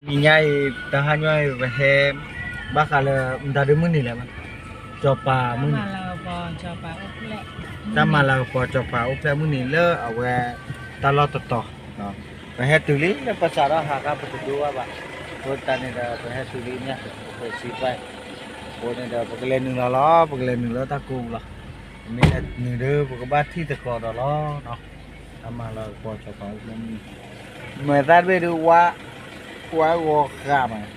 နံၤညါအံၤ တဟါညါအံၤ ပဟဲ ဘၣ်ဃးလၢ မတၤဒုမုၢ်နံၤလဲၣ်, စီၤပၤမုၢ်နံၤ, တၢ်မၤလၤကပီၤစီၤပၤအိၣ်ဖျဲၣ်မုၢ်နံၤလၢအဝဲတၢ်လီၢ်တတီၤ, ပဟဲတုၤလံလၢပစးထီၣ်ဟးခါပတဒိဘၣ်ဘၣ်, အဃိသတးန့ၣ်ဒီး ပဟဲတုၤလံမ့ၢ် ပစံးပှဲၤ, အဃိန့ၣ်ဒီး ပကလဲၤနုာ်လီၤလီၤ, ပကလဲၤနုာ်လၢတၢ်ကိးပူၤလီၤ, မ့ၢ်နုာ်ဒီး ပကဘၣ်ထံၣ်သကိးဒီးလီၤနီၤ, တၢ်မၤလၤကပီၤစီၤပၤအိၣ်ဖျဲၣ်မုၢ်နံၤ, မ့ၢ်သးတဘ့ၣ်ဒုး ဝါဂီၤဃာ်မး,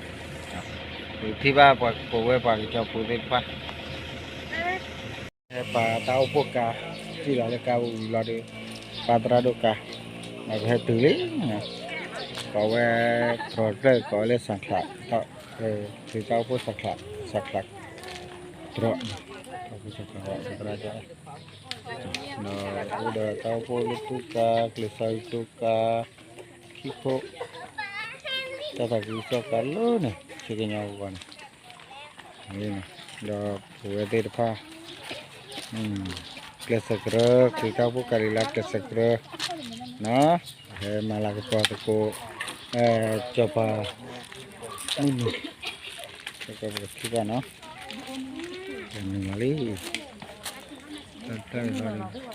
ပထံၣ်ဘၣ်ပဝဲပှၤကညီဖိသ့ၣ်တဖၣ် ပာ်တၢ်အိၣ်ဖှိၣ်ကါ, ထံၣ်လီၤလၢကါပူၤလီၤဒီး ပာ်သရၣ်ဒိၣ်ကါ, ပဟဲတုၤလံ, ကိးဝဲ တြီၤတဖျၢၣ် ကိးဝဲလၢ စၣ်ချး, တၢ်အိၣ်ဖှိၣ် စၣ်ချး, တြီၤ, တၢ်အိၣ်ဖှိၣ် စၣ်ချး သရၣ်ဒိၣ်, ဒီးအိၣ်ဒီးတၢ်အိၣ်ဖှိၣ်လၢတိကါ, ကျဲးစၢးယိၤတိကါ, ခံခိၣ်, တၢ်သးခုကစီၣ်ကါလၢန့ၣ် ဆ့ကညီအဂီၢ်န့ၣ်, ဒီးပဝဲသ့ၣ်တဖၣ် ကျဲးစၢးကရၢ, ခရံာ်တၢ်အိၣ်ဖှိၣ်ကၤလံၤလါ ကျဲးစၢးကရၢ, ဟဲမၤလၤကပီၤသကိး စီၤပၤမုၢ်နံၤ, ပကထံၣ်ဘၣ်နီၤ, နုာ်လီၤလံ, တၢ်တၢ်လီၤ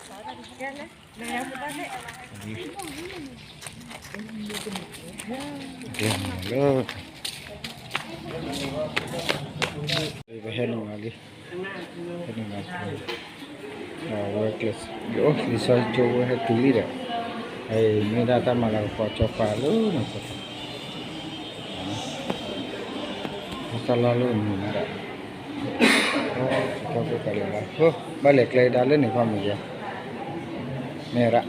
လံ ပဟဲနုာ်လီၤလံ, ဟဲနုာ်လီၤ, ဝဲကျဲးစၢး, လံာ်စီဆှံကၠိဝဲဟဲတုၤလံဒီး, မ့ၢ်ဒၣ်တၢ်မၤလၤကပီၤစီၤပၤလၢန့ၣ်, တၢ်လီၢ်လၢအမုာ်မးဒီး, တၢ်အိၣ်ဖှိၣ်ကၤလံၤလါ, ဘၣ်လဲၤကျဲဒၣ်လၢန့ၣ်ခီမုၢ်ယဲ, မ့ၢ်ဒၣ် လံာ်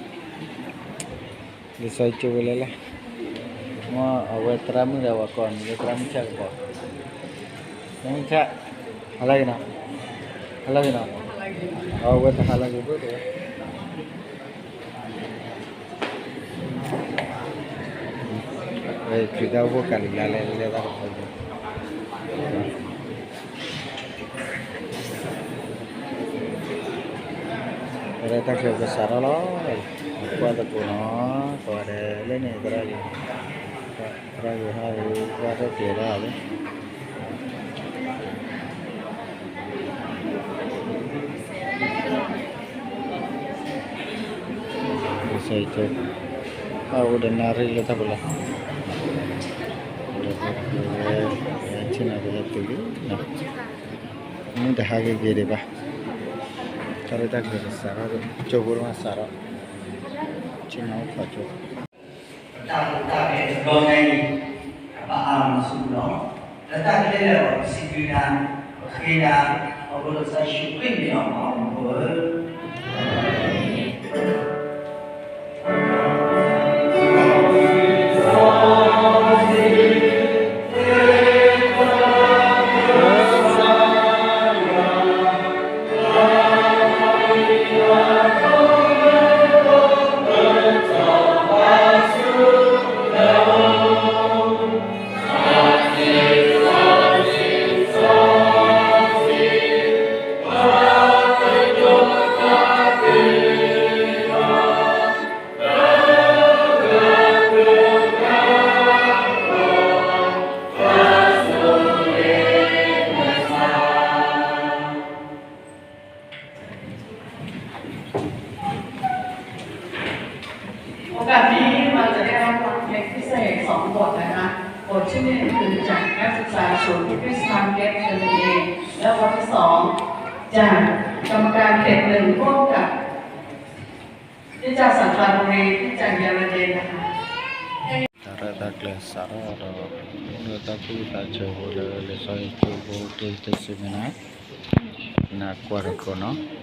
စီဆှံကၠိဝဲလဲၣ်လဲၣ်, မ်အဝဲသရၣ်မုၣ်ဒီးပှၤကိးန့ၣ်လၢသရၣ်မုၣ်ဆၣ်ကပီၤ, သရၣ်မုၣ်ဆၣ်, ဟါလၢဂ့ၤနီၤ, ဟါလၢဂ့ၤနီၤ, အဝဲတဟါလၢဂ့ၤဘၣ်တဲဝဲ, ခရံာ်တၢ်အိၣ်ဖှိၣ်ကၤလံၤလါလဲၣ်လဲၣ်တၢ်တခီ, ပဝဲတၢ်ကျဲၤကစးထီၣ်လီၤ, ကွၢ်သကိးနီၤ, ပဝဲဒၣ်လၢန့ၣ် သရၣ်ယိၤ, သရၣ်ယိၤဟးဂီၤ ကွၢ်တၢ်ကျဲၤဒၣ်လၢ လံာ်စီဆှံကၠိ, အအိၣ်ဒီးနၣ်ရံၣ်လၢတၢ်ပလီၢ်, ဒီးပဝဲ, ပဝဲဆ့ၣ်နီၤပဟဲတုၤလံ, မ့ၢ်တဟါဂ့ၤဂ့ၤဒံးဘၣ်, တၢ်လၢတၢ်ကျဲၤကစးထီၣ်, ကၠိဖိတမၤစးထီၣ်, ဆ့ၣ်နီၤအိၣ်ခိးကၠိ တၢ်ဖိတၢ်ဘဲတဘျီညါအံၤ, ပအၢၣ်လီၤဆူလီၤ, လၢတၢ်ခဲလၢာ်ပစံးဘျုးနၤ, ပဃ့နၤ, အဃိဒီးကစၢ်ယ့ၣ်ၡူးခရံာ်မ့ၢ်အမံၤ, โอกาสนี้เราจะได้รับฟังเพลงพิเศษสองบทนะคะ บทที่หนึ่งคือจากนักศึกษาศูนย์คริสต์มาร์เก็ตเอ็มเอ และบทที่สองจากกรรมการเขตหนึ่งร่วมกับ ที่จากสังขละบุรี ที่จากเยอรมนีนะคะ တၢ်ရဲၣ်တၢ်ကျဲၤစးထီၣ်ဒီး လၢတၢ်သူၣ်တၢ်စၢၤဖိလၢလံာ်စီဆှံကၠိဖိတ့တ့စ့ၢ်မ့ၢ်နၤ, နကွၢ်တကိးနီၤ.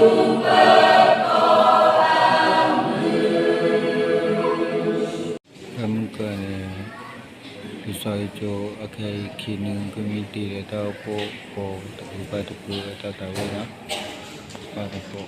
ဖဲမုၢ်ကၢၢ်န့ၣ် လံာ်စီဆှံကၠိ အခဲအံၤခံနွံ ကမံးတံာ်ဒီးတၢ်အိၣ်ဖှိၣ်ဖိ တပူၤဘၣ်တပူၤ တၢ်သးဝံၣ်လီၤ ပၢ်သကိး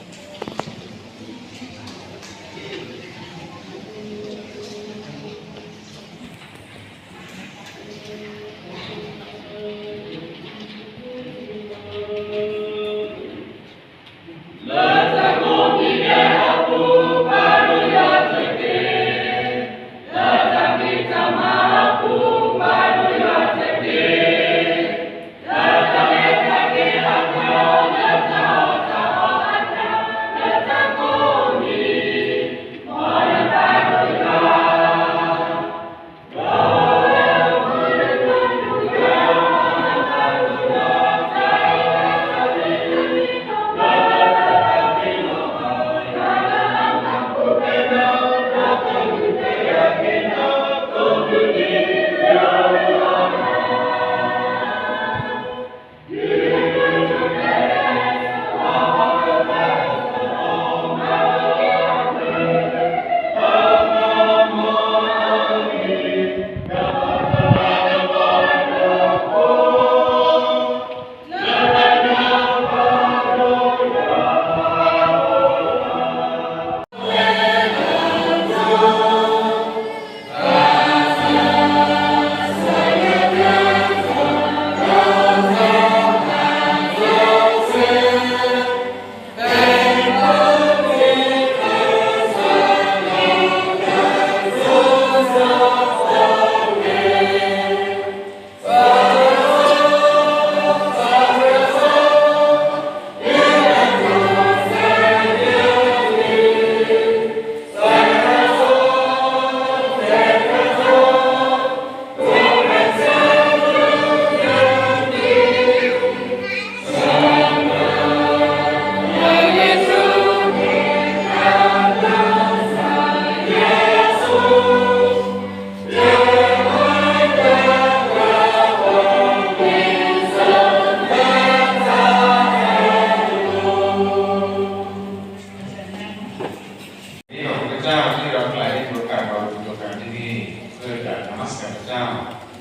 นี่ขอบพระเจ้าที่เราทั้งหลายได้มีโอกาสมาประชุมตัวกันที่นี่เพื่อจะนมัสการพระเจ้า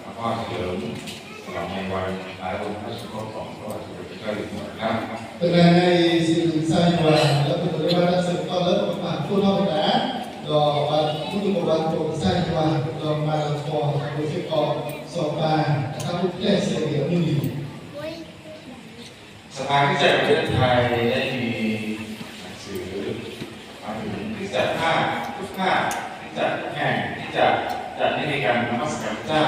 แล้วก็เฉลิมฉลองในวันคล้ายวันพระสมภพของพระบาทสมเด็จพระเจ้าอยู่หัวนะครับ တနံၤညါအံၤ စံးဘျုးကစၢ်ယွၤ လၢပကဒိးဘၣ်တၢ်ဆၢကတီၢ်လၢပကပာ်ဖှိၣ်ထီၣ်ပသး ဒီးပာ်ဖှိၣ်သကိးဘၣ်သကိးကစၢ်ယွၤ ဒီးမၤလၤကပီၤသကိးစ့ၢ်ကီး စီၤပၤ အတၢ်အိၣ်ဖျဲၣ်ဆၢက့ၤအမုၢ်နံၤ สภากคริสตจักรแห่งประเทศไทยได้มีหนังสือมาถึงคริสตจักรภาคทุกภาคคริสตจักรทุกแห่งที่จะจัดให้มีการนมัสการพระเจ้า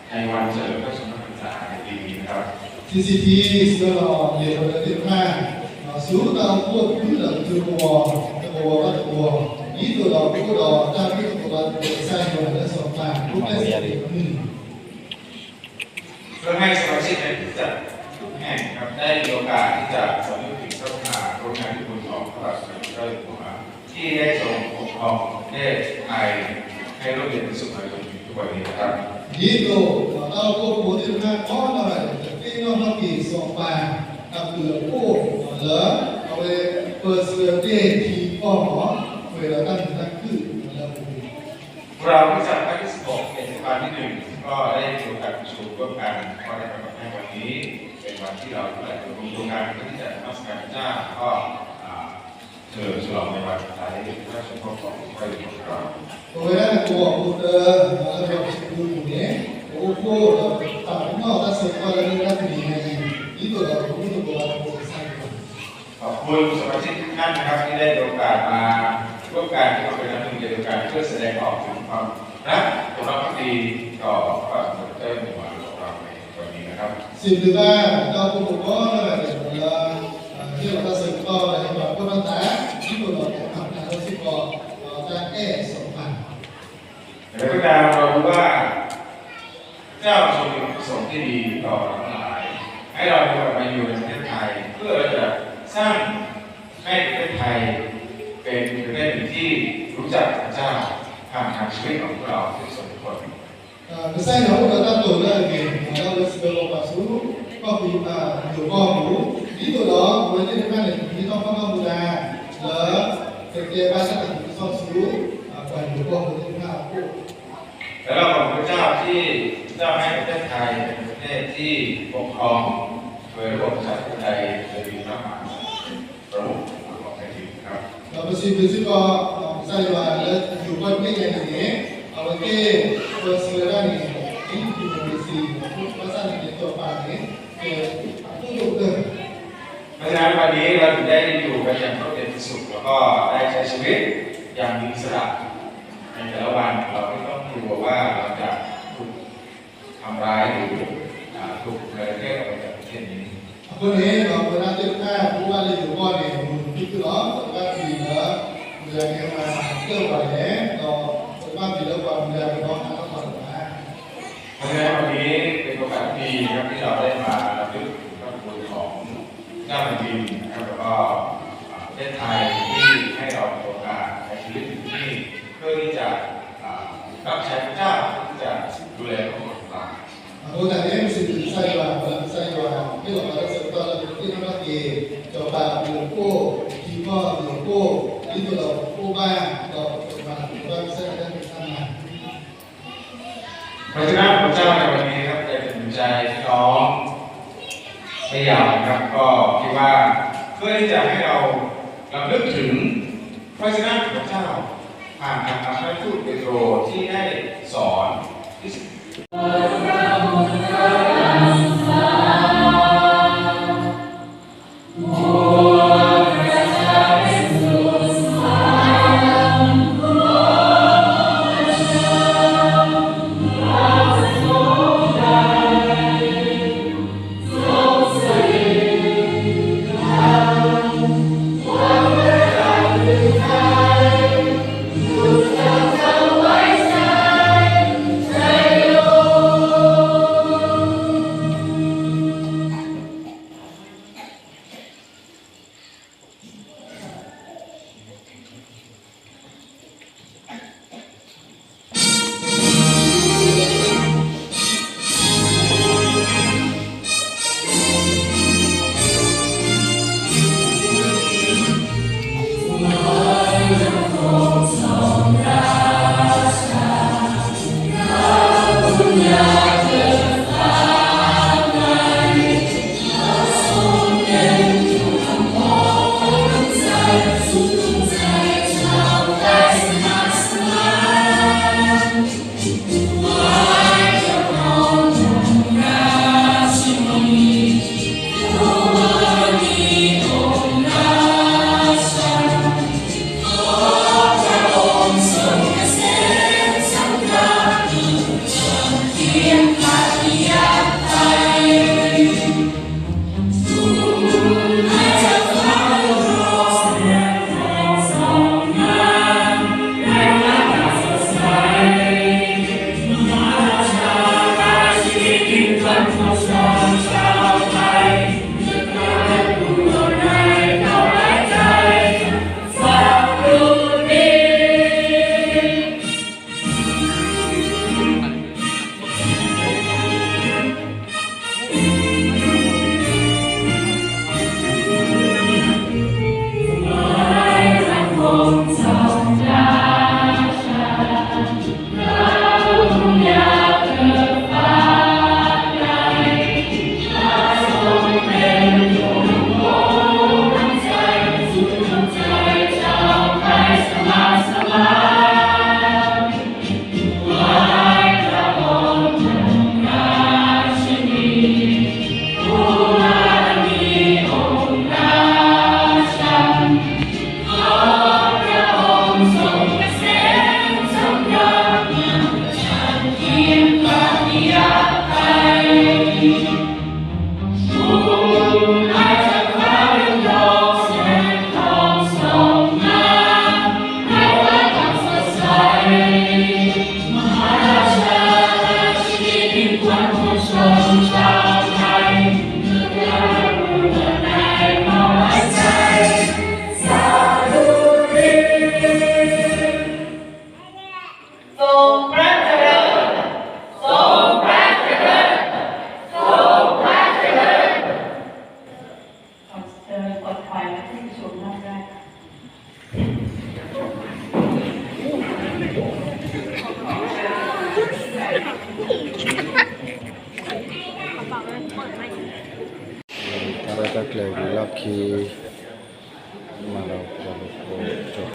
ในวันเฉลิมพระชนมพรรษาในปีนี้นะครับ CCT စံးဘျုးလီၤ ယဲၢ်ပှၤသ့ၣ်တဖၣ် ဆူတၢ်အိၣ်ဖှိၣ်ဖုလၢသုကဝီၤ တကဝီၤဘၣ်တကဝီၤ ဒ်သိးဒီးပအိၣ်ဒီးတၢ်ဂ့ၢ် ကဝီၤသကိးကစၢ်ယွၤလၢစီၤပၤ အိၣ်ဖျဲၣ်ဆၢက့ၤအမုၢ်နံၤ เพื่อให้สมาชิกในคริสตจักรทุกแห่งนะครับได้มีโอกาสที่จะสำนึกถึงพระมหากรุณาธิคุณของพระบาทสมเด็จพระเจ้าอยู่หัวที่ได้ทรงปกครองประเทศไทยให้ร่มเย็นเป็นสุขมาจนถึงทุกวันนี้นะครับ ဒ်သိး တၢ်အိၣ်ဖှိၣ်ဖိသ့ၣ်တဖၣ်ကိးနီၢ်ဂၤဒဲး ကသ့ၣ်နီၣ်ထီၣ်က့ၤစီၤပၤ အဘျုးအဖှိၣ်လၢ အဝဲပၢဆှၢတ့ၢ်ထံကီၢ် ပှဲၤဒီးတၢ်မုာ်တၢ်ခုၣ်လၢအပူၤ พวกเราคริสตจักรภาคที่สิบหก เขตเทศบาลที่หนึ่ง ก็ได้มีโอกาสประชุมร่วมกัน ก็ได้กำหนดให้วันนี้เป็นวันที่เราทุกหลายคนรวมตัวกันเพื่อที่จะนมัสการพระเจ้า แล้วก็ อ่า เฉลิมฉลองในวันคล้ายพระราชสมภพของพระอยู่หัวของเรา ပဝဲဒၣ်န့ၣ် ပအိၣ်ဖှိၣ်တၢ် လၢပှၤခရံာ်ဖိပူၤန့ၣ် ပအိၣ်ဖှိၣ်ဒီးပသးပ့ၤနီၣ်တၢ်ဆၢကတီၢ်လၢမုၢ်တနံၤညါအံၤ ဒ်သိးဒီးပကမူသကိးဘၣ်သကိးကစၢ်ယွၤ ขอบคุณสมาชิกทุกท่านนะครับที่ได้มีโอกาสมาร่วมกันที่มาเป็นน้ำหนึ่งใจเดียวกันเพื่อแสดงออกถึงความรักความภักดีต่อพระบาทสมเด็จพระเจ้าอยู่หัวของเราในวันนี้นะครับ စံးဘျုးဘၣ် တၢ်အိၣ်ဖှိၣ်ဖိကိးနီၢ်ဂၤဒဲးလၢ ဟ့ၣ်လီၤတၢ်ဆၢကတီၢ် ဒီးဟ့ၣ်လီၤပှၤကိးနီၢ်ဂၤဒဲး ဒ်သိးဒီးပကမၤတၢ်လၢစ့ၢ်ကီး တၢ်အဲၣ်စီၤပၤ แต่ก็ตามเรารู้ว่า พระเจ้าทรงมีพระประสงค์ที่ดีต่อเราทั้งหลาย ให้เรามีโอกาสมาอยู่ในประเทศไทย เพื่อเราจะสร้างให้ประเทศไทยเป็นประเทศหนึ่งที่รู้จักพระเจ้าผ่านทางชีวิตของพวกเราทุกคน ကစၢ်ယွၤအိၣ်ဒီးတၢ်တိာ်လၢအဂ့ၤ လၢအဝဲစံးဘၣ်ပှၤဆူ ကီၢ်ပူၤ ယိၤကီၢ်ပူၤ ဒ်သိးဒီး အဝဲသ့ၣ်တဖၣ်န့ၣ် ကမ့ၢ်ထီၣ်ပှဲၤထီၣ်မူဒါ လၢ ကတဲဘၣ်ဆၣ်သးကစီၣ်ဆူ ပှၤယူၤပှၤဖိသ့ၣ်တဖၣ်အအိၣ် แล้วเราขอบพระเจ้าที่เจ้าให้ประเทศไทยเป็นประเทศที่ปกครองโดยระบอบประชาธิปไตยโดยมีพระมหากษัตริย์เป็นประมุขของแผ่นดินครับ ဒီးပစံးဘျုးစ့ၢ်ကီး ကစၢ်ယွၤလၢယူၤပှၤတဘ့ၣ်ညါန့ၣ်န့ၣ် အဝဲသ့ၣ်ပၢဆှၢဝဲဒၣ်န့ၣ် ဒ် democracy ဘၣ်ဆၣ်န့ၣ်န့ၣ် စီၤပၤန့ၣ် က အဒိၣ်ဒိၣ်ကတၢၢ် เพราะฉะนั้นวันนี้เราถึงได้อยู่กันอย่างร่มเย็นเป็นสุข แล้วก็ได้ใช้ชีวิตอย่างมีอิสระในแต่ละวัน เราไม่ต้องกลัวว่าเราจะถูกทำร้ายหรืออ่าถูกเนรเทศออกไปจากประเทศนี้ အဃိန့ၣ် ပဝဲဒၣ်သ့ၣ်တဖၣ် ပအိၣ်ဘၣ်လၢယူၤပှၤန့ၣ် မုာ်မုာ်ခုၣ်ခုၣ်လီၤ. ပဘၣ်ပျံၤလၢ မုၢ်ဂၤကဟဲမၤစၢၤပှၤလဲၣ်, ဒီးပဘၣ်ပျံၤလၢပှၤမုၢ်ဂၤကဒီးဟးထီၣ်ပှၤတဂၤ เพราะฉะนั้นวันนี้เป็นโอกาสที่ดีนะครับที่เราได้มารำลึกถึงพระคุณของเจ้าแผ่นดินนะครับ แล้วก็อ่าประเทศไทยที่ให้เรามีโอกาสใช้ชีวิตอยู่ที่นี่เพื่อที่จะอ่ารับใช้พระเจ้าที่จะดูแลพระองค์ต่างๆ အဃိသတးန့ၣ် ပစံးဘျုးကစၢ်ယွၤ ပစံးဘျုးကစၢ်ယွၤ ဟ့ၣ်လီၤပှၤလၢဆၢကတီၢ်လၢပကသ့ၣ်နီၣ်ထီၣ်က့ၤ စီၤပၤအဘျုးအဖှိၣ် ထံကီၢ်အဘျုးအဖှိၣ် ဒ်သိးဒီးပအိၣ်ဘၣ် ဒီးပမၤဘၣ်ကစၢ်ယွၤတၢ်ဖံးတၢ်မၤ เพราะฉะนั้นพระเจ้าในวันนี้ครับอยากจะหนุนใจพี่น้องไม่ยาวนะครับ ก็คิดว่าเพื่อที่จะให้เรารำลึกถึงพระวจนะของพระเจ้าผ่านทางพระทูตเปโตรที่ได้สอนที่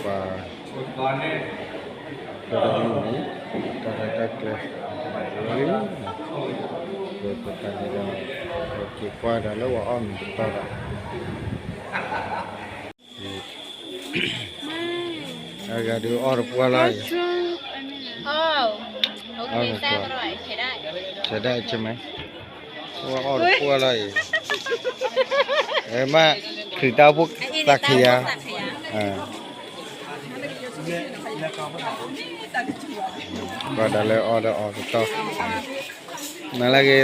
ပှၤ တၢ်တမုၢ်န့ၣ် တၢ်ရဲၣ်တၢ်ကျဲၤ လီၤလံ ပတၢ်န့ၣ်ဒီး က့ၤကွၢ်ဒီးလၢပှၤအီၣ်မ့ၤတတီၤဒီး အဂၤဒုးအီၣ်တပှၢ်လၢ်အံၤ ဆဲးဒၣ်ဆဲးမဲ အီၣ်တပှၢ်လၢ်အံၤ မ့ၢ် ခုးတၢ်အိၣ်ဖှိၣ်သးခံယါ ဘၣ်ဒီးလၢအီၣ်ဒီးအီၣ်ကတီၢ် မၤလၢဂ့ၤ သ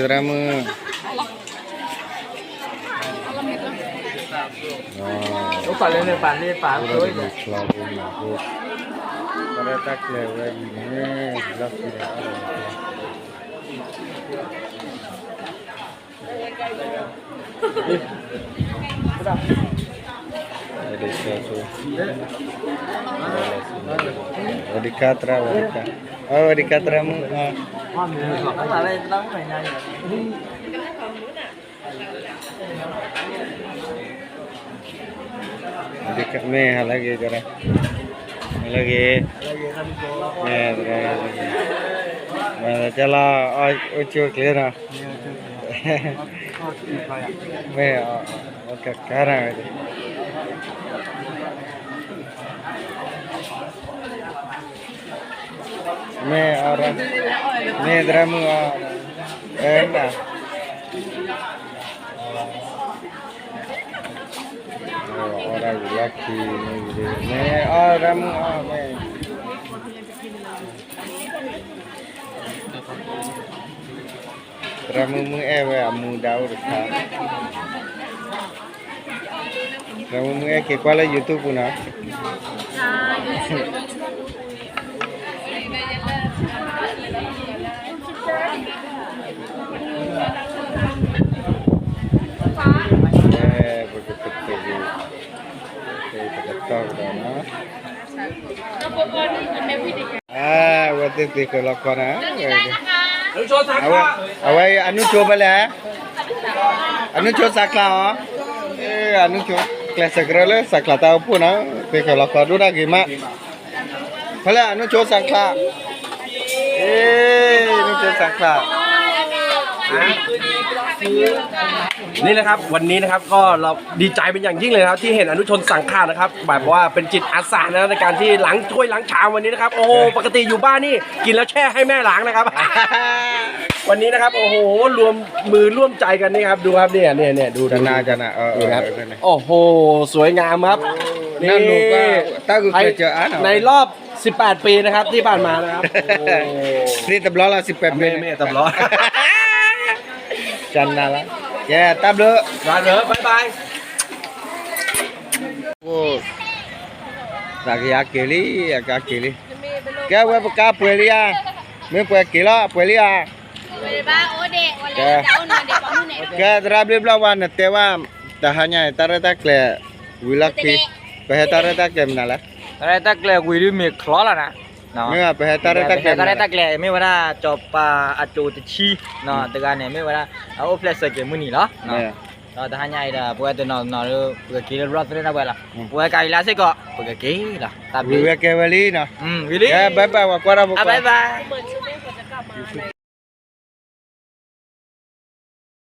ရၣ်မုၣ် အိၣ်ပာ်လၢန့ၣ်ပာ်လၢပာ် အိၣ်ဒီးတၢ်ချီဖိမၤဖိ တၢ်ရဲၣ်တၢ်ကျဲၤဝဲအံၤန့ၣ် လီၢ်ခံဒီးအီၣ်ဒီး สวัสดีค่ะ သရၣ် สวัสดีค่ะ สวัสดีค่ะ သရၣ်မုၣ် မ့ၢ်ဟါလၢဂ့ၤ ကရၢ ဟါလၢဂ့ၤ မ့ၢ် မ့ၢ်ကလီၤ အိၣ်ကၠိကျ့နီၤ မ့ၢ် အိၣ်ကကါရၢ မ့ၢ်အီၣ်ရၢ မ့ၢ်သရၣ်မုၣ်အီၣ် အၢ န အီၣ်ဒၣ်ဝံၤလီၢ်ခံ မ့ၢ်အီၣ်သရၣ်မုၣ်အီၣ် မ့ၢ် သရၣ်မုၣ်မုၢ်အဲၣ်ဝဲအမူဒါအိၣ်တခါ သရၣ်မုၣ်မုၢ်အဲၣ်က့ၤကွၢ်လၢ YouTube ပူၤနီၤ ပကပကပကတီၢ်ကဒီးနီၤ အဝဲသ့ၣ်သ့ၣ်ဃၢၤလီၤခီနီၤ အဝဲ အဝဲအနုၢ်ကၠိဖဲလဲၣ် အနုၢ်ကၠိစးကျးအီၤ အနုၢ်ကၠိ ကျဲးစၢးကရၢလၢစးကျးတၢ်အိၣ်ဖှိၣ်နီၤ သ့ၣ်ဃၢၤလီၤခီဒိၣ်ဒၣ်ဂ့ၤမး ဖဲလဲၣ် အနုၢ်ကၠိစးကျး အနုၢ်ကၠိစးကျး นี่นะครับ วันนี้นะครับ ก็เราดีใจเป็นอย่างยิ่งเลยนะครับ ที่เห็นอนุชนสังขะนะครับ แบบว่าเป็นจิตอาสานะ ในการที่ล้างถ้วยล้างชามวันนี้นะครับ โอ้โห ปกติอยู่บ้านนี่กินแล้วแช่ให้แม่ล้างนะครับ วันนี้นะครับ โอ้โห ร่วมมือร่วมใจกันนี่ครับ ดูครับ เนี่ย เนี่ย เนี่ย ดู ดู จะน่า จะน่า เออ ดูนะครับ เออ เออ โอ้โห สวยงามครับ นี่ น่าดูว่า ถ้าเกิดเจออ่ะ ในรอบ สิบแปด ปีนะครับ ที่ผ่านมานะครับ โอ้โห นี่ตำรวจละ สิบแปด ปี ไม่ ไม่ตำรวจ จันนาละ แกตำรวจ มาเถอะ บ๊ายบาย အိၣ် တၢ်ကယၤက့ၤလံ အကါက့ၤလံ ကဲဝဲပကါပှဲၤလံဧါ မ့ၢ်ပှဲၤက့ၤလီၤ ပှဲၤလံဧါ ကဲ ကဲသရၣ်ဘျ့ဘျီဝါ နတဲဝဲ တဟါညါ တၢ်ရဲၣ်တၢ်ကျဲၤ ဝံၤလီၢ်ခံ ပဟဲတၢ်ရဲၣ်တၢ်ကျဲၤမနုၤလဲၣ် တၢ်ရဲၣ်တၢ်ကျဲၤဝံၤဒုးမ့ၢ်ချီလီၤနၤ မ့ၢ်ဘၣ် ပဟဲတၢ်ရဲၣ်တၢ်ကျဲၤ ပဟဲတၢ်ရဲၣ်တၢ်ကျဲၤ မ့ၢ်ဝဲဒၣ် စီၤပၤအစိၤတဆံ တဂၤန့ၣ် မ့ၢ်ဝဲဒၣ် အအိၣ်ဖျဲၣ်ဆၢက့ၤမုၢ်နံၤလီၤ ဒီးတဟါညါအံၤဒီး ပဝဲတနီၤနီၤ ပကက့ၤလၢ road trip ဒၣ်ဝဲလီၤ ပဝဲကၤအံၤလၢစ့ၢ်ကီး ပကက့ၤလီၤ တၢ်ဘျုး ဝံၤဝဲကဲဝဲလံနီၤ ဝံၤလံ ဘၣ်ဘၣ် ဝဲကွၢ်ဒၣ်ဖိ ဘၣ်ဘၣ်